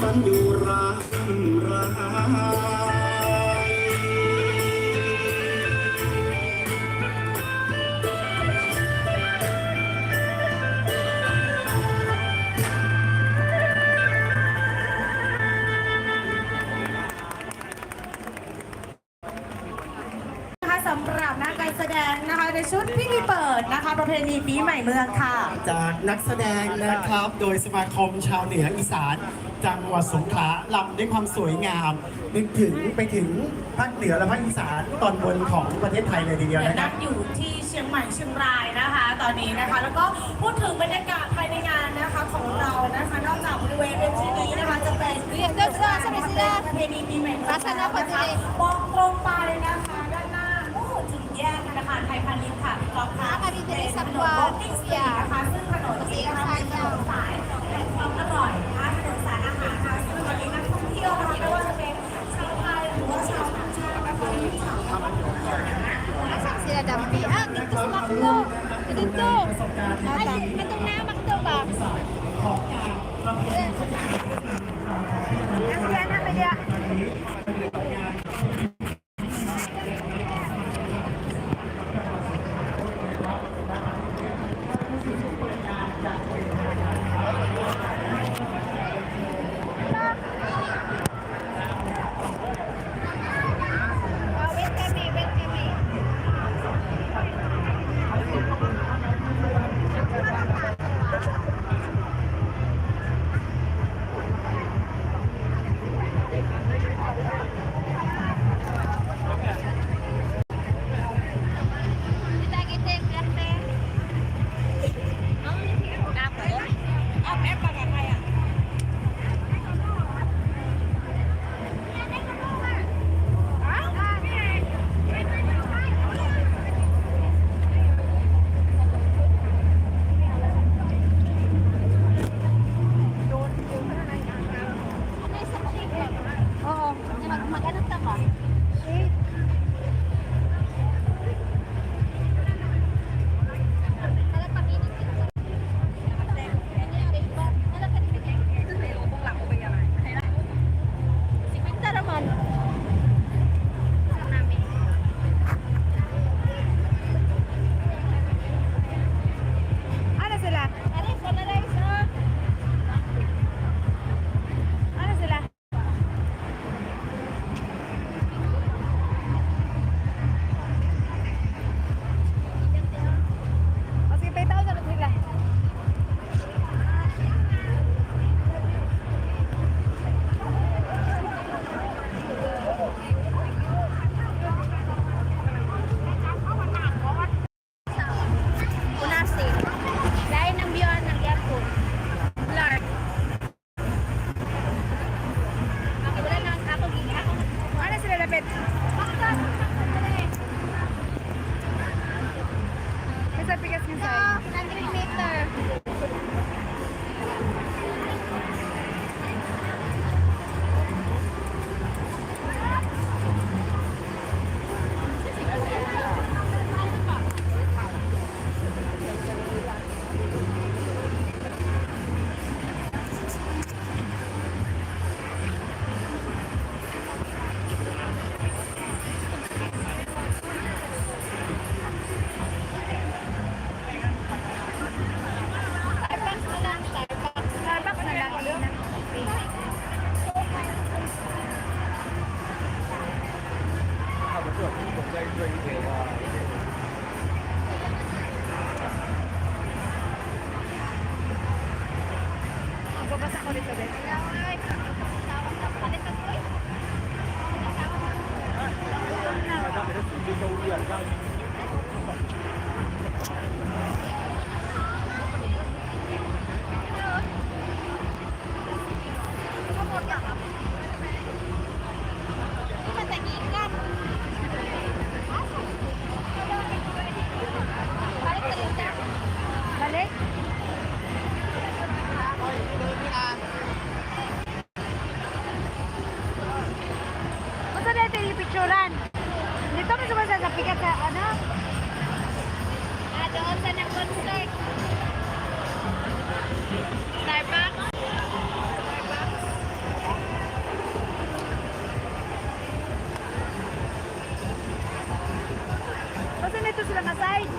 ฝันอยู่รำไร นะคะสำหรับนะการแสดงนะคะในชุดพิธีเปิดนะคะ ประเพณีปีใหม่เมืองค่ะ จากนักแสดงนะครับ โดยสมาคมชาวเหนืออีสาน จังหวัดสงขลาลำด้วยความสวยงาม นึกถึงไปถึงภาคเหนือและภาคอีสานตอนบนของประเทศไทยเลยทีเดียวนะครับ นั่งอยู่ที่เชียงใหม่เชียงรายนะคะ ตอนนี้นะคะ แล้วก็พูดถึงบรรยากาศภายในงานนะคะของเรานะคะ นอกจากบริเวณเวทีนี้นะคะจะเป็นประเพณีปีใหม่เมืองนะคะมองตรงไปนะคะด้านหน้าโอ้ถึงแยกธนาคารไทยพาณิชย์ค่ะพี่ก๊อฟค่ะเป็นถนน Walking Street นะคะซึ่งถนนนี้นะคะเป็นถนนสายแห่งความอร่อยนะคะถนนสายอาหารค่ะซึ่งวันนี้นักท่องเที่ยวนะคะไม่ว่าจะเป็นชาวไทยหรือว่าชาวต่างชาตินะคะที่ชาว Asa sila dampi? Ah, dito sa Macdo. Dito. Ay, katong na Macdo ba? Oh, wait kami, wait kami. Kita kita kita. Oo. Mag-ano ta ba? Raman. Ano sila? Are, polarize, oh. Ano sila? O sige, pahitaw na lang sila. Unasi. Lain ng biyon ng airport. Clark. Ako wala nang ako ako. Ano sila lapit? Bakta. May sa pigas nga So, sa'yo. 100 meter. Starbucks na lang, Starbucks. Starbucks na lang. Magbabasa ko dito, Ben. Ay, palit ako eh. Di ba tagikan? Balik tayo na. Balik? Gusto na ito yung picturean. Dito mo sumasa sa pikat sa ano? Ah, doon sa ng concert. Starbucks. Starbucks. sila nga side.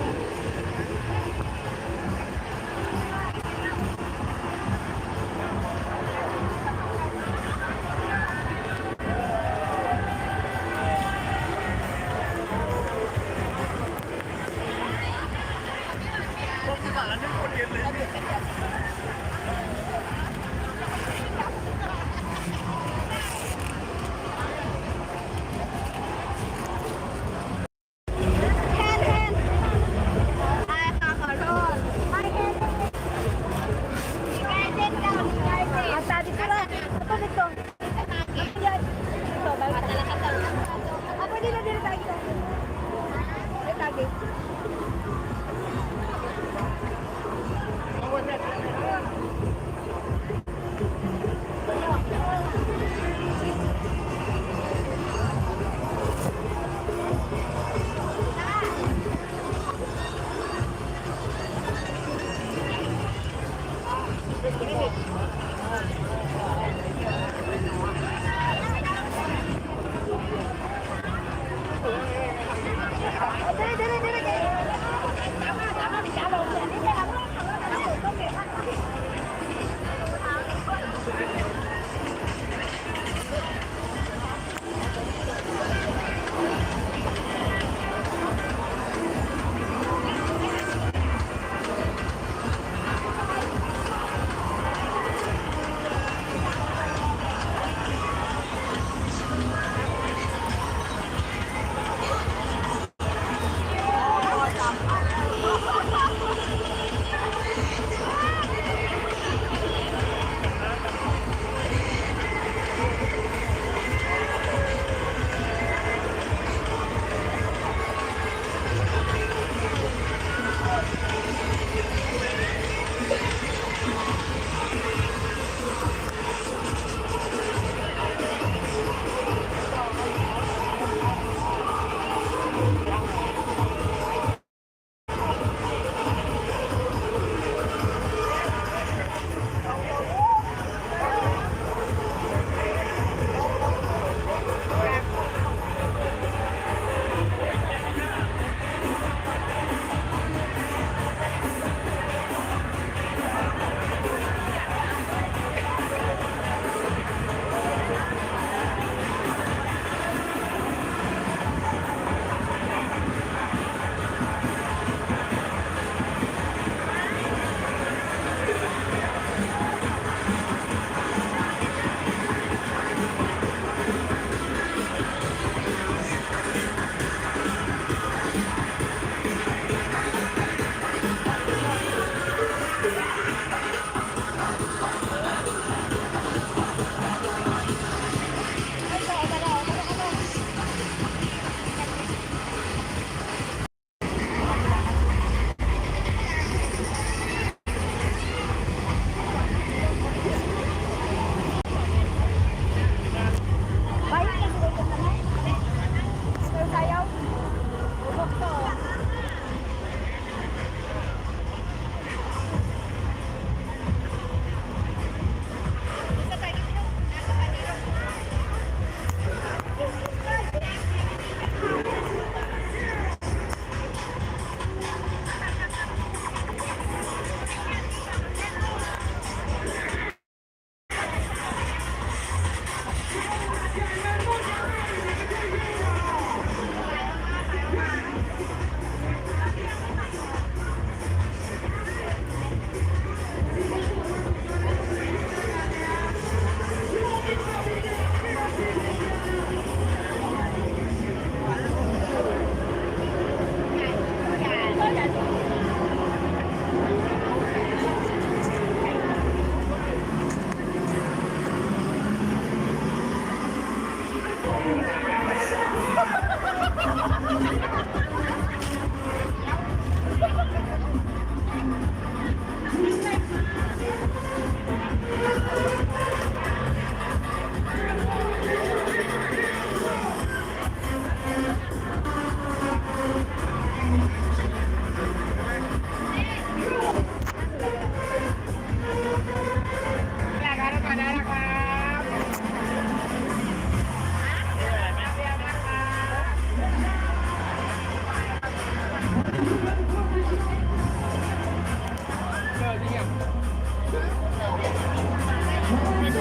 Hand, hand.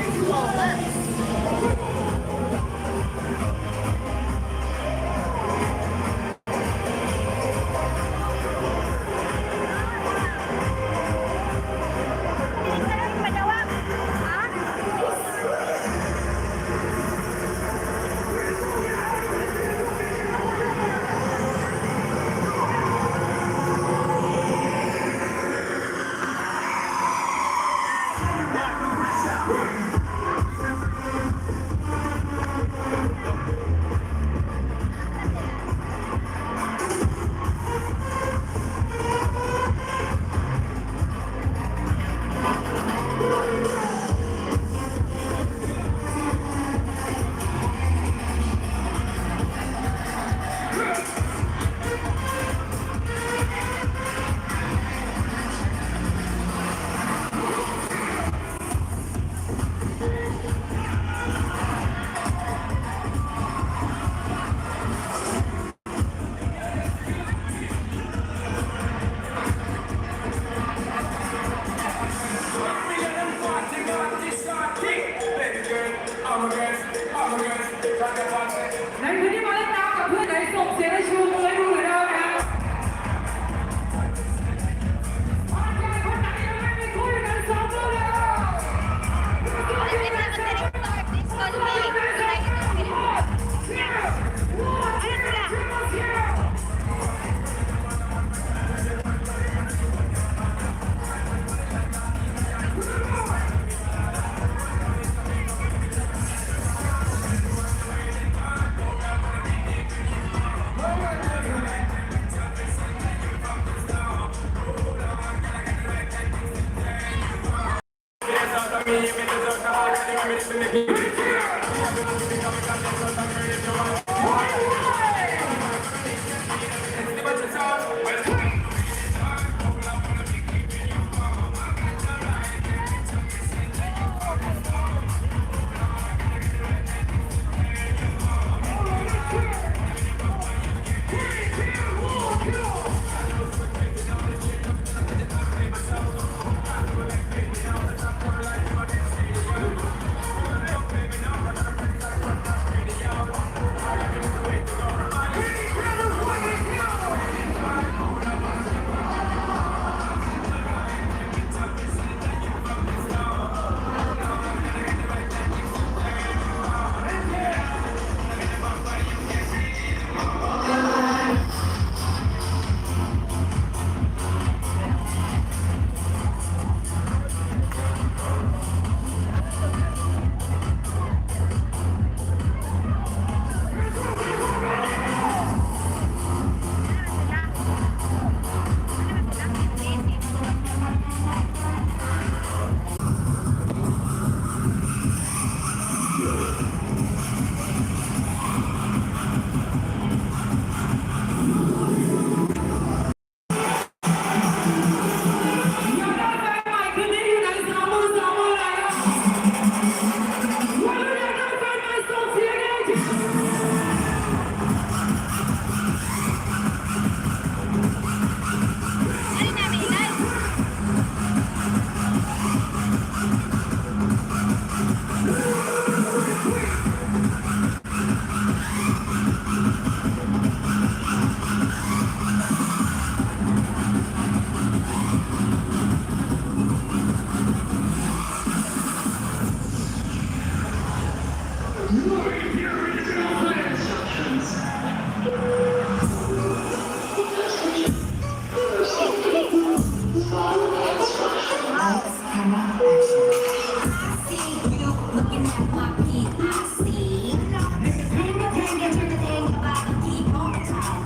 Oo nga. ในคืนที่มาเล่นน้ำกับเพื่อนไหนส่งเสียงให้ชูมือให้ดูหน่อยได้ไหมครับบ้านใหญ่คนไหนยังไม่มีคู่อยู่ในสองมือเลย อยากได้แฟนใหม่คืนนี้อยู่ไหนสามมือสามมือเลยครับวันนี้อยากได้แฟนใหม่ส่งเสียงให้ Ano namin inay? See you looking at my PIC. Turn the thing and turn the thing about to keep on tight.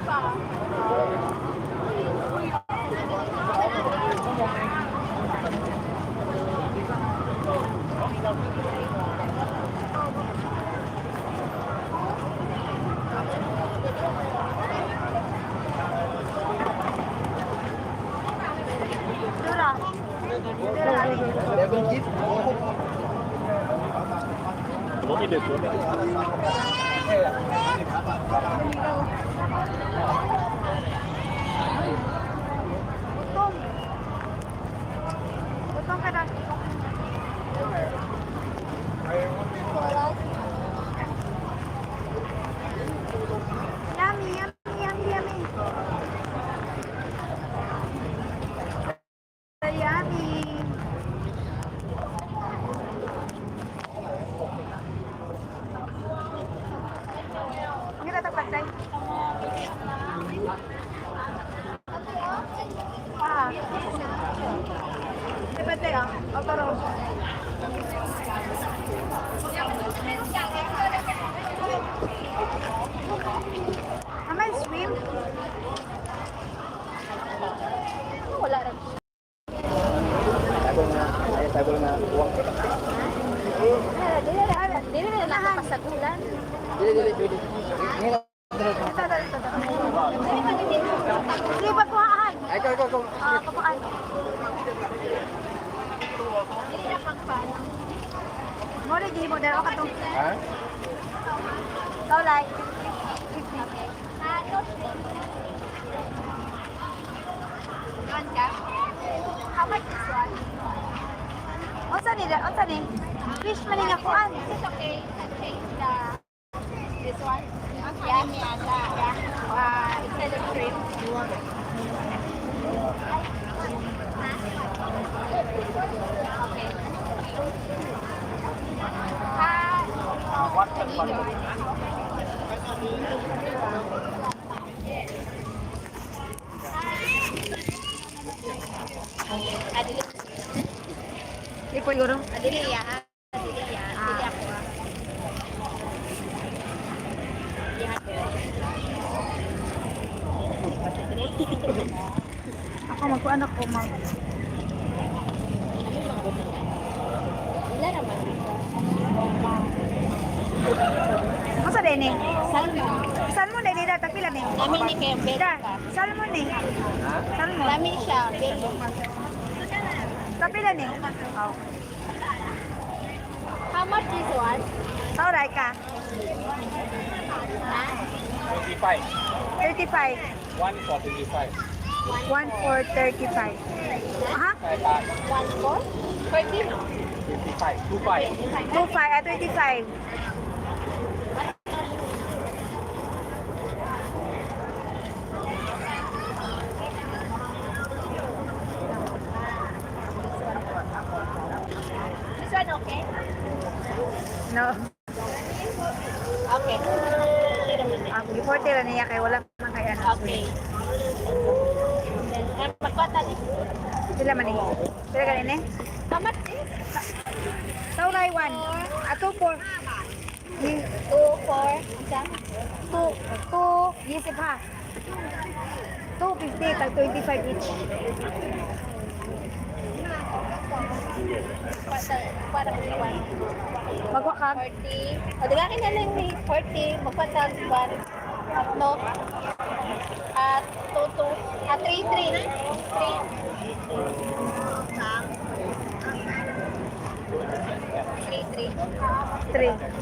Pa. Utong. Utong ka na. Yummy, yummy, yummy, yummy. Yummy. Ang ganda pantay. Ah. Di pantay ah. O taro. Am I swim? Wala rin. Dili na dili na nakapasagulan. Dili. Ito, ito, ito, ito. Dili pa dili. Dili pa kuhaan. Ay, ikaw, ikaw, ikaw. Ah, kapakan. Dili na pagpan. Mo rin di mo dalawa ka to. Ha? Ikaw like. Okay. Ah, no shrimp. Yun ka? How much this one? Unsa ni? Unsa ni? Fish man nga kuan. Is it okay? Can change the this one? Yeah, yeah. Instead of shrimp. Okay. Adili. Di po yun. Adili ya. Adili ya. Adili ako ah. Ako magkuan ako mag. Wala naman. Unsa din ni? Salmon. Salmon din ni da pila ni? Lami ni kayo, beli Da, ka. salmon ni. Salmon. Lami siya, beli. Tapila ni. Oh. How much this one? Tauray ka. Ha? 25. 35. 1 for 25. 1 for 35. Aha. 5 baht. 1 4? 40 no? 25. 25. 25 ah 25. This one okay? No. Okay. Ang 40 ra niya kay wala man kay ano. Okay. Then, magkwata ni. Pila man ni? Pila ka ni? How much this? Tauray 1. Ah 2 4. 2, 4, isa? 2 2 isip ha. 250 tag 25 each. Kwata, kwata, kwata. Magwa ka. 40. O, di ba na lang ni 40, magkwata, 1, tatlo, at 2, 2, at 3, 3. 3. 3, 3. 3.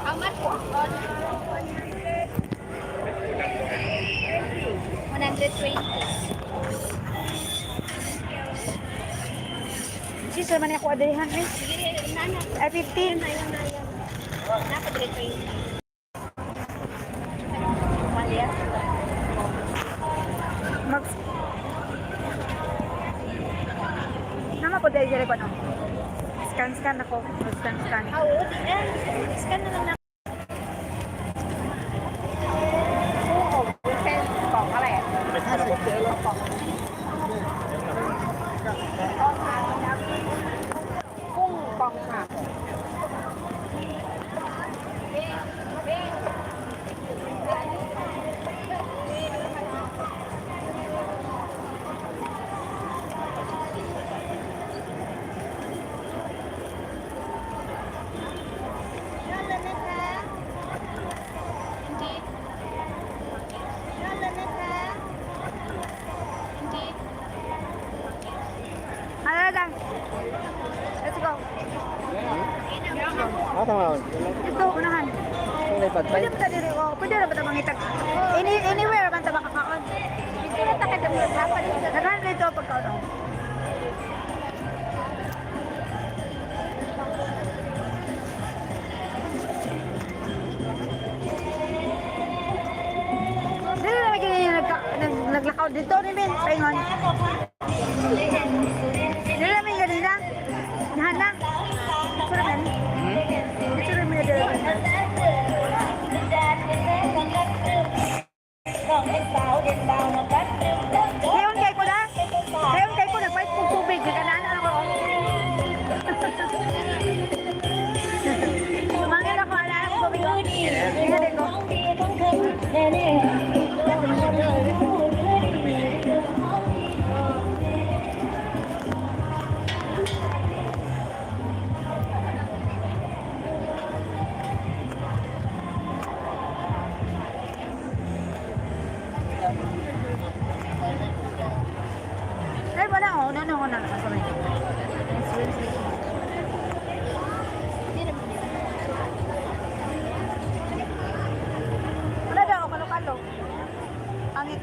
How much on? 120. Sis, man ako adrihan eh. Sige, nana. Ay 15. Ayaw na yan. Napa 320. Mali ah. Mag Nama po dahil dyan ko no. Scan scan ako. Scan scan. Ah, oo, di na. Scan na lang na. Oo. Ito, unahan. Pwede ba ta diri? Oh, pwede ra ba ta mangitag? Anywhere man ta makakaon. Dito na ta kay dami. Daghan dito pagkaon. Oh. Dili na kini naglakaw dito ni Min, paingon. Dili na min ganina. Nahan na. Dito ra min. Dito ra min dili. Ngayon kay ko na. Ngayon kay ko nagpalit kong tubig. Nagkanaan ako. Tumangin ako, ala ako tubig. Ingat ko. Ay, wala. Oh, no, no, no, no. Wala daw, kalo-kalo. Angit.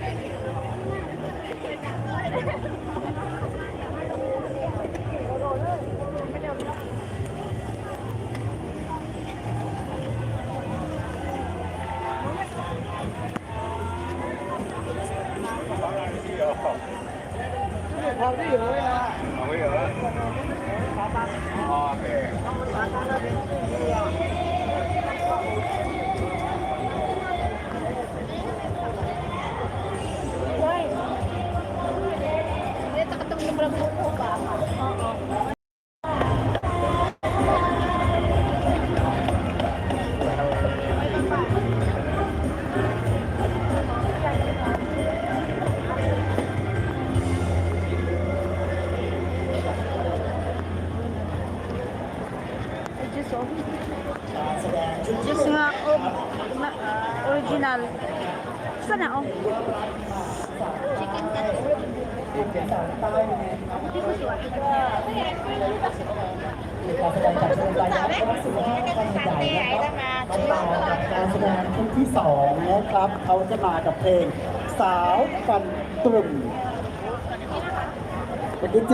Diyos, oh. Diyos nga, oh, na, original. Sana, oh. การแสดงจากชุดใหญ่นะครับสุภาพกันใหญ่นะครับมาต่อกับการแสดงชุดที่สองนะครับเขาจะมากับเพลงสาวฟันตรึมเมื่อกี้เ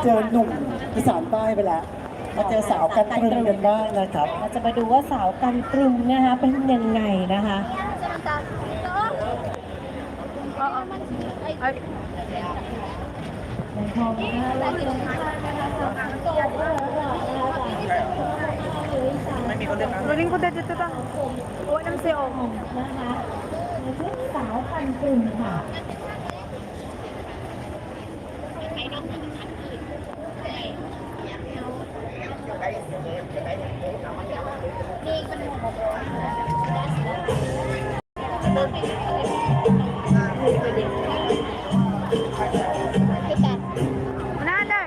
จอหนุ่มอีสานใต้ไปแล้วมาเจอสาวกันตรึมกันบ้างนะครับ เราจะมาดูว่าสาวกันตรึมนะคะเป็นยังไงนะคะ Ay, Galing ko dito ta. Uwan ang siyo. นะคะสาวกันตรึมค่ะ Unahan na.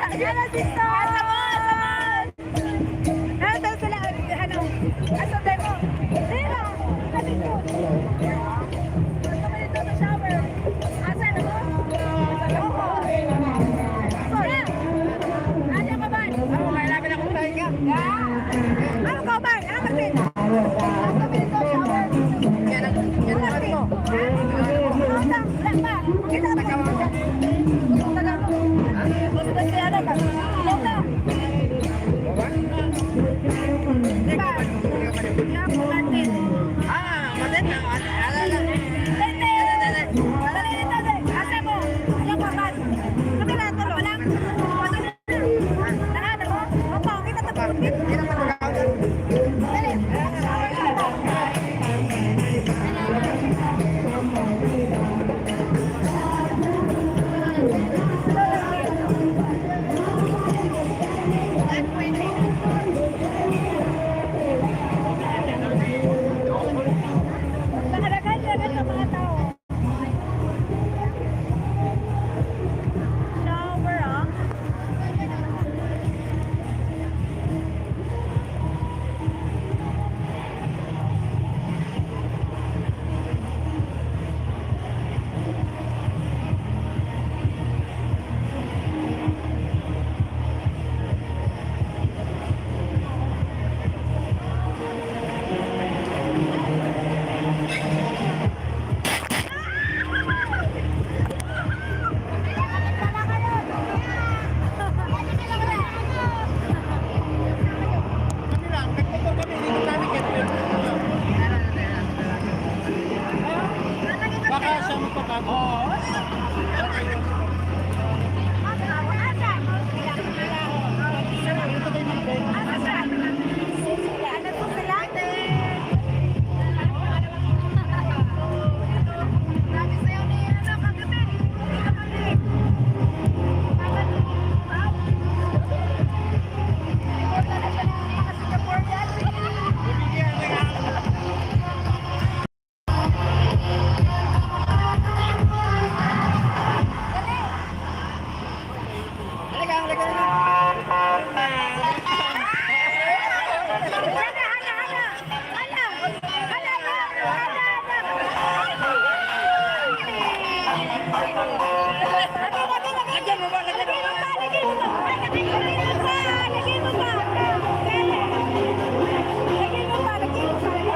Ano, sister? Asa mo, asa mo? Ano sila? Ano? Asa tayo mo? Dira! Kasi ko. Gusto mo dito sa shower? Asa na mo? Oo. Sorry. Ano ka ba? Ako, kailangan akong tayo. Ano ka ba? Ano ka ba? Asa mo dito sa shower? Yan ang mo. Wala pa. Kita ka pa. Gusto siya na ka. Wala. Diba? Ah, matin na. Ala, ala. Asa mo? Ano ka ba? Wala. Nakaragan ng mga tao. Shower, ah. Baka siya magpapago. Lagyan mo ba? Lagyan mo ba? Lagyan mo ba? Lagyan mo ba? Lagyan mo ba? Lagyan mo ba? Lagyan mo ba?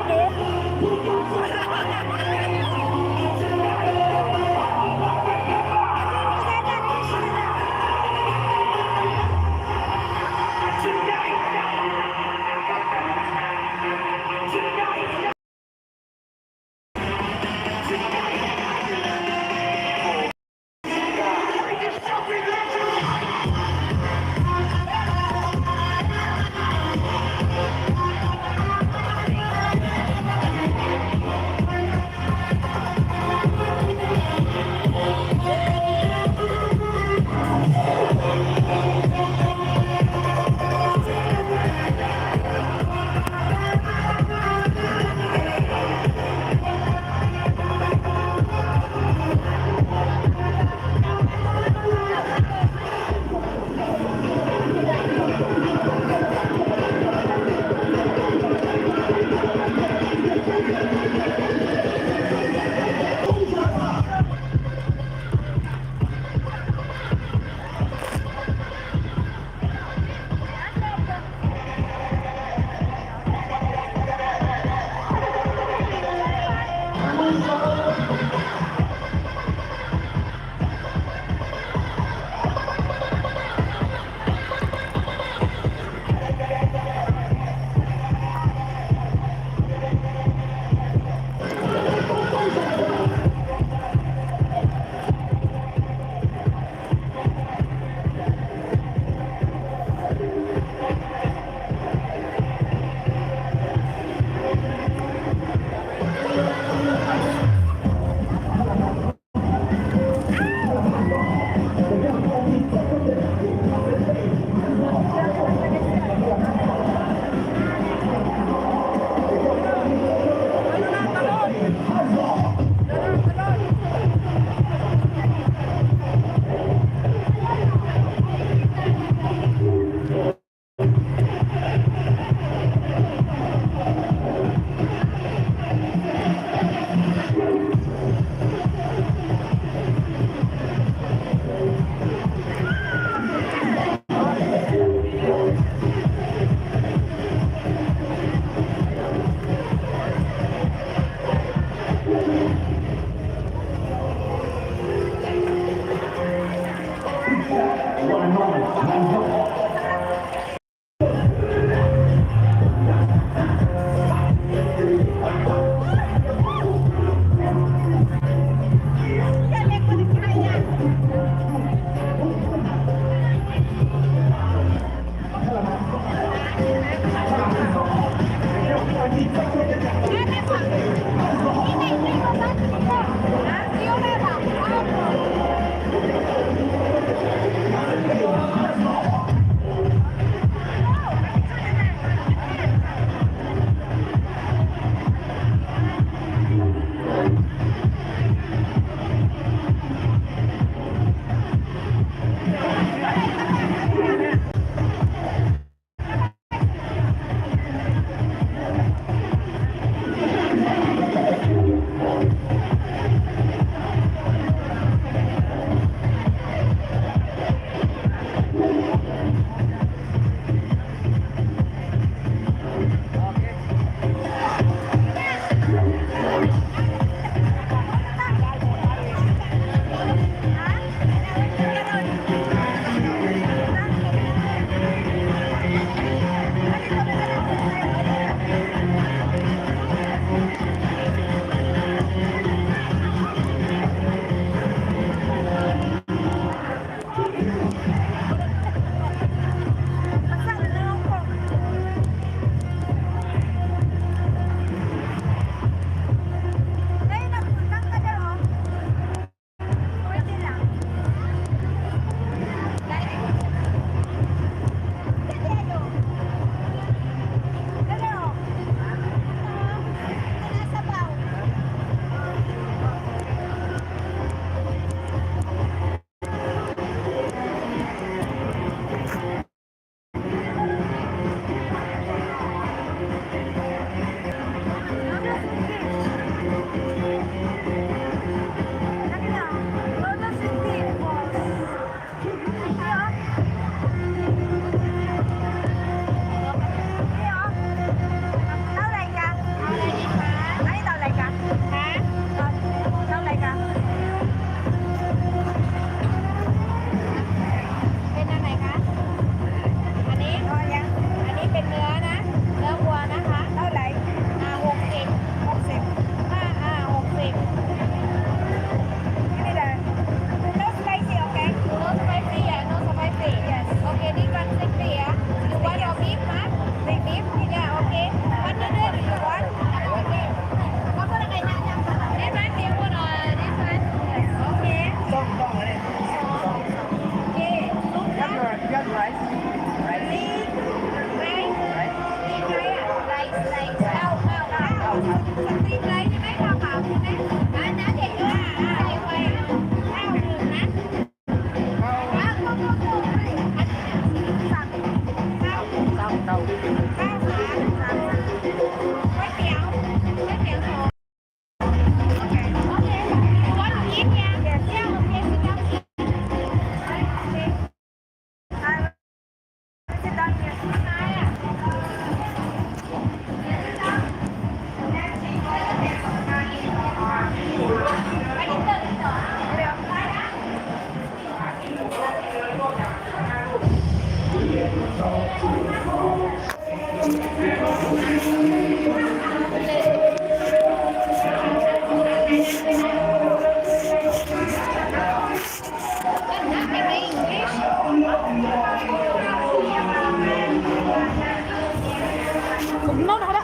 Tugnaw na kada.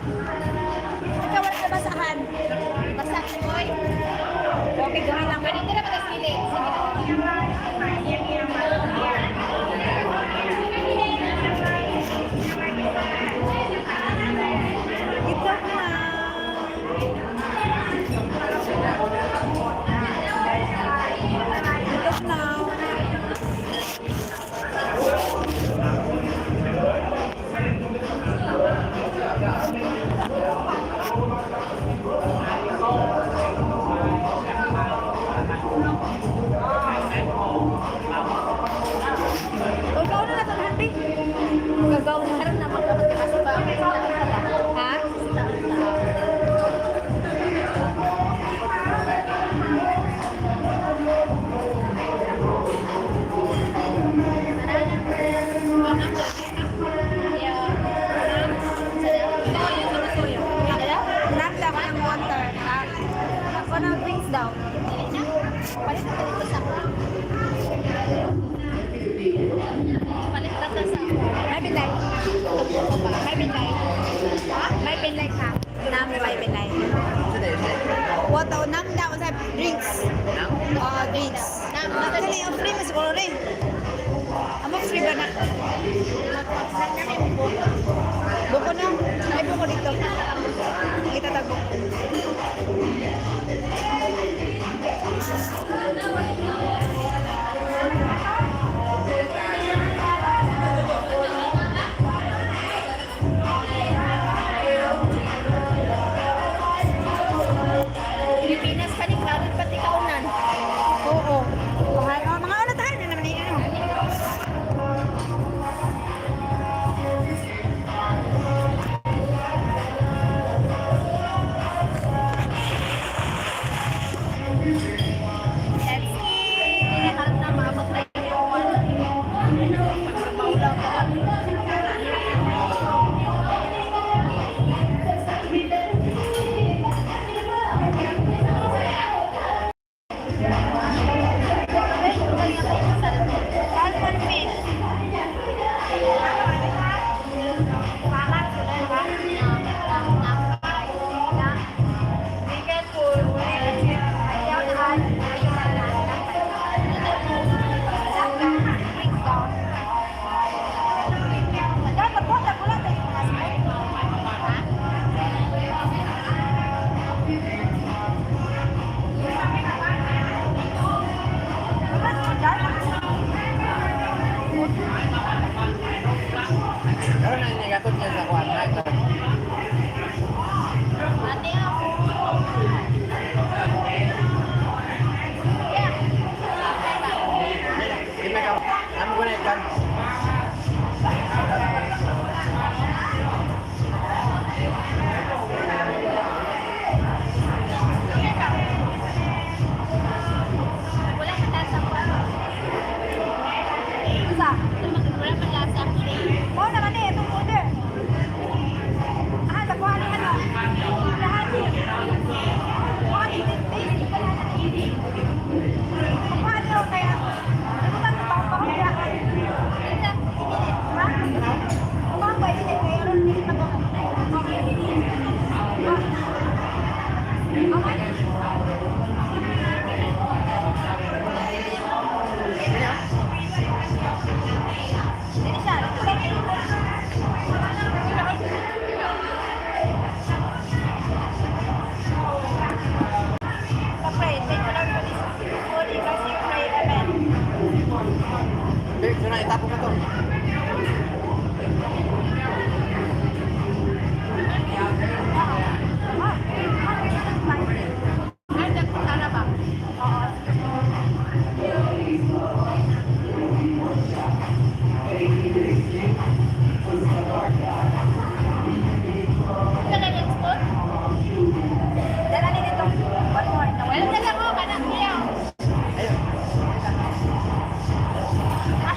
Ikaw wala ka basahan. Basta, oy. Okay, gawin lang. Pwede na ba tas? Sige. Itlog na. Itlog na. like ha? Nam 599. What daw nam daw sa drinks? Nam? Oh, drinks. Nam. Actually, ang free mas siguro rin. Amo free ba na? Buko na. Ay, buko dito. Kita tago. Pilipinas pa ni Karon pati kaunan. Oo. Okay. Oh, mga ano tayo na naman ano. Let's eat. Karon na maabot na. Salmon fish. Be careful. Pero nangyayatod niya sa kuwan na. Ate ako. Hindi ka. Ano ko na ikan? Wala ka lasa ko. Isa. Wala man lasa actually. Mao naman eh, itong order. Ah, nakuha ni ano. Lahat eh. Kuha ni Kuha ni ako kaya. Ano ba ito? Baka kaya. Ha? Kuha ba yun eh? Kaya ron din na Dili siya. Pray, thank you Lord for this holy kasi pray, amen. Big, so na itapon ka to. Ay, nagpunta na ba? Dala ng spot? Dala ni dito. One more. Well, dala ko, kanak niya. Ayun. Ah,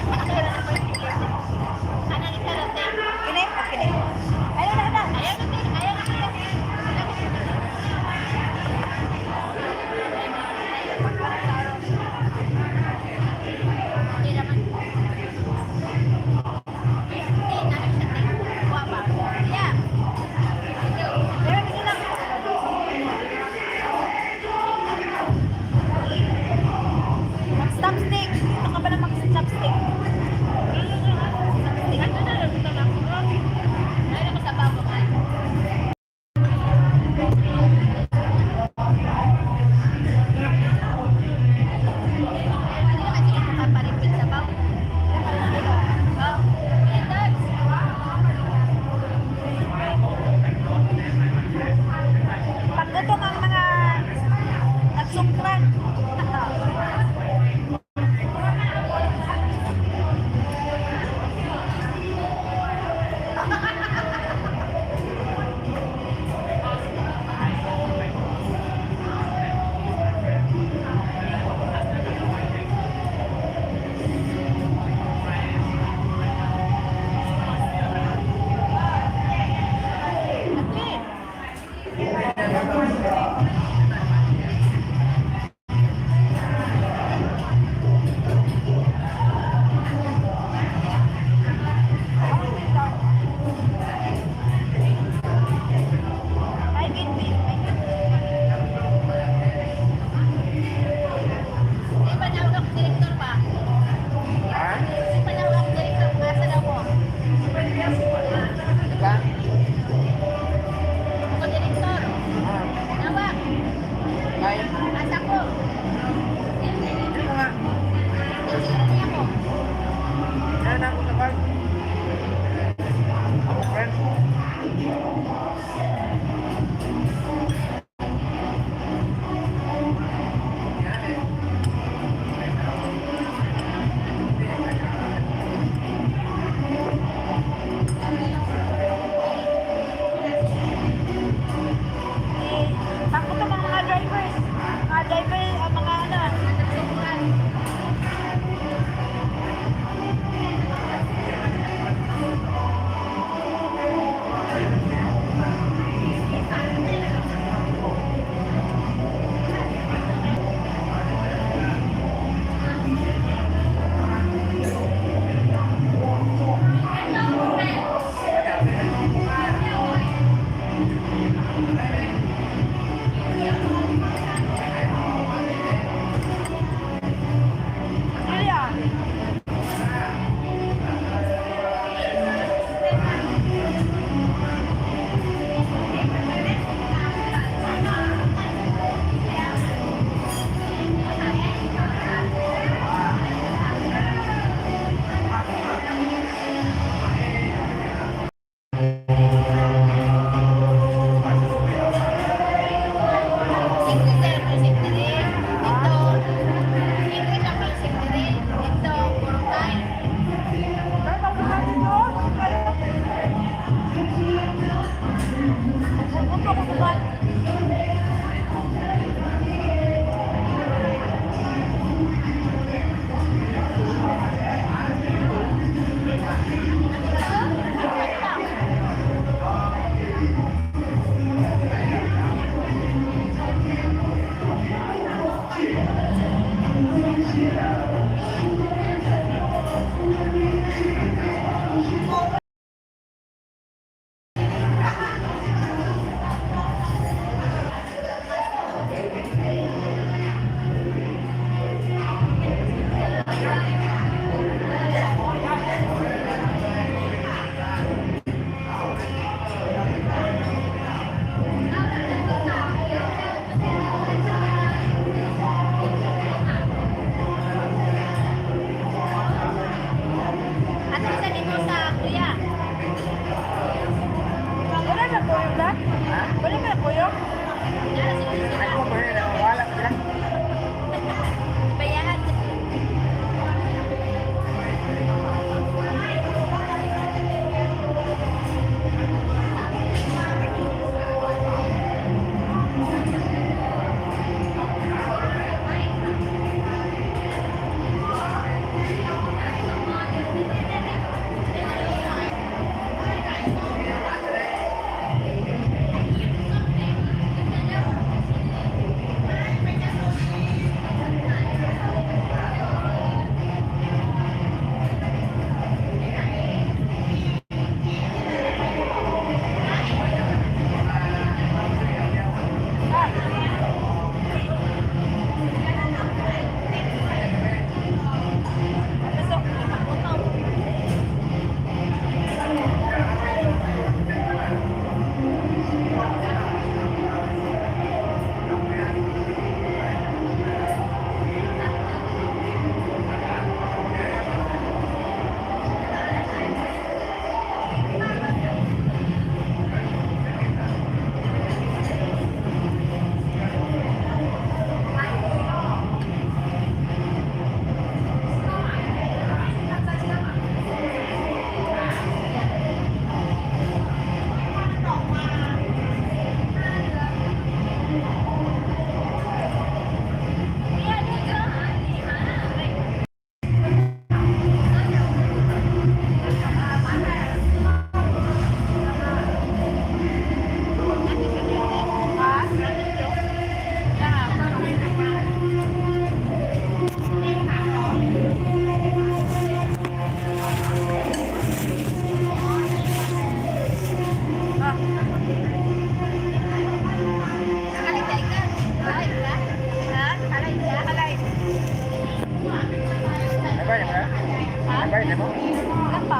Bayad na mo? Wala pa.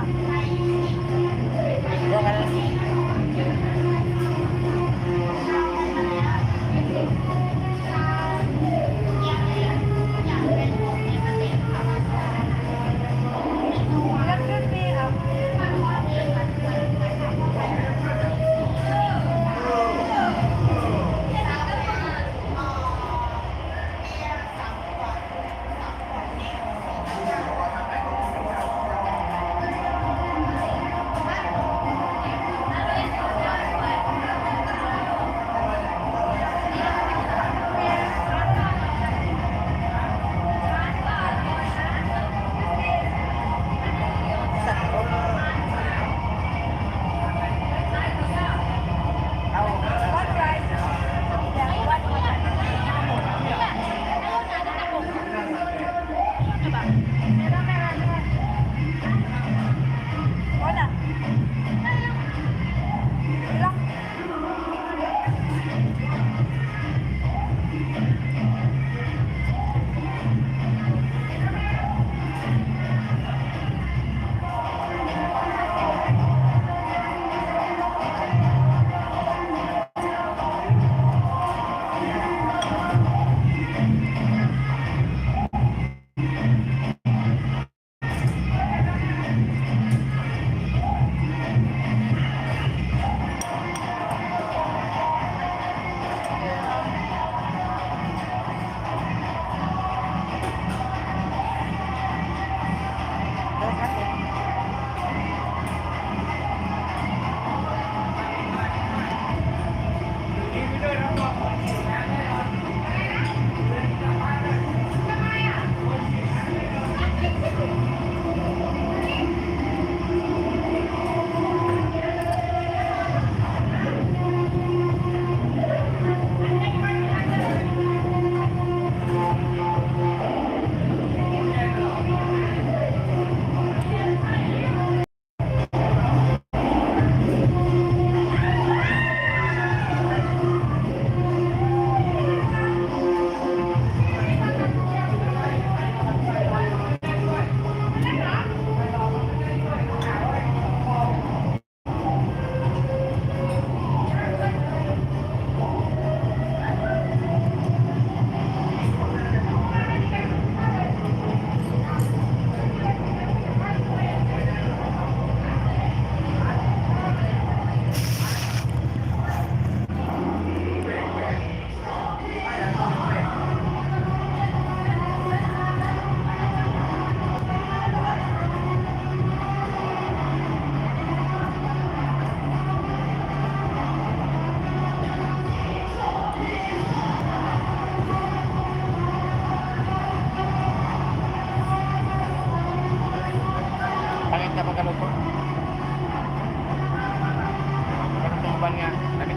Go ka na. Electric me up. One rice. Yeah, one one. Meron, meron, meron. Wala. Wala. Pangit na pagkaluto. Pagkaluto mo ba nga? Lamig.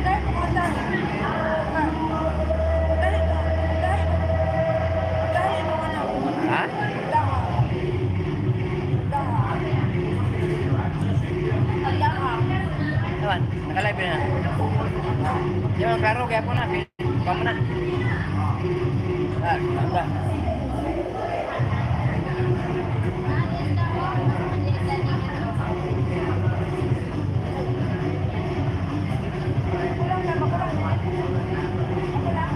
Dahil pumunta. Dahil, dahil, dahil mo ano. Ha? Daha. Daha. Ang daha. Naman, naka-live na. Di ba, klaro, kaya po na. Kuha mo na. Ah, ganda. Kulang na, makulang. Ako lang.